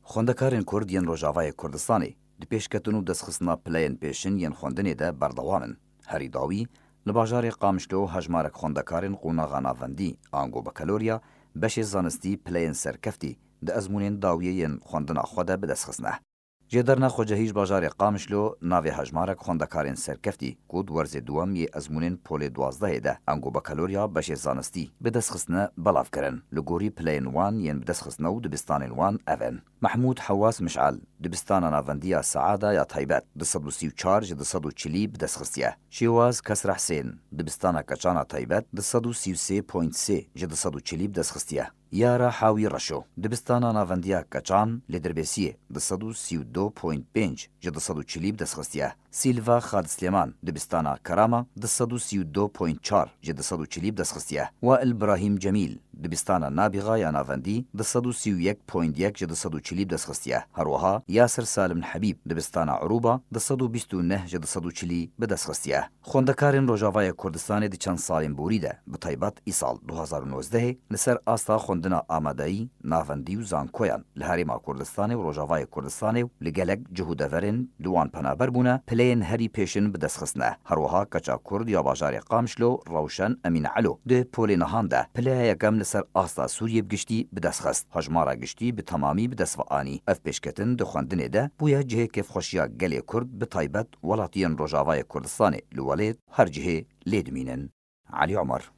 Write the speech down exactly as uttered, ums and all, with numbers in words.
Xwendekarên Kurd yên Rojavayê Kurdistanê di pêşketin û destxistina pileyên pêşin yên xwendinê de berdewam in. Herî dawî, li bajarê Qamişlo hejmarek xwendekarên qonaxa navendî, ango bakalorya, beşê zanistî pileyên serkeftî di ezmûnên dawiyê yên xwendina xwe de bi dest xistine. Jêderna xwecehî ji bajarê Qamişlo navê hejmarek xwendekarên serkeftî ku di werzê duwem yê ezmûnên polê duwazdehê de ango bakalorya beşê zanistî bi dest xistine belav kirin. Li gorî pileyên wan yên bi dest xistine û dibistanên wan ev in: Mehmûd Hewaz Mişal, dibistana navendiya Seada ya taybet, du sed û sî û çar ji du sed û çilî bi dest xistiye. Şêwaz Kesra Hsên, dibistana Keçana taybet, du sed û sî û sê point sê ji du sed û çilî bi dest xistiye. Yara Hawî Reşo, dibistana navendiya Keçan li Dirbêsiyê, du sed û sî û du point pênc ji du sed û çilî bi dest xistiye. Sîlva Xalid Silêman, dibistana Kerama, du sed û sî û du point çar ji du sed û çilî bi dest xistiye. Wail Birahîm Cemîl, dibistana Nabîxa ya navendî, du sed û sî û yek point yek ji du sed û çilî bi dest xistiye. Her wiha Yasir Salim Hebîb, dibistana Urûba, du sed û bîst û neh ji du sed û çilî bi dest xistiye. Xwendekarên Rojavayê Kurdistanê di çend salên borî de, bi taybet îsal du hazar û nozdehê, li ser asta xwendina amadeyî, navendî û zankoyan li Herêma Kurdistanê û Rojavayê Kurdistanê û li gelek cih û deverên li wan penaber bûne, pileyên herî pêşin bi dest xistine. Her wiha keça Kurd ya bajarê Qamişlo Rewşen Emîn Elo di polê nihan de pileya yekem li ser asta Sûriyê bi giştî bi dest xist. Hejmara giştî bi temamî bi dest ve anî. Ev pêşketin di xwendinê de bûye cihê kêfxweşiya gelê Kurd, bi taybet welatiyên Rojavayê Kurdistanê li welêt her cihê lê dimînin. Elî Omer.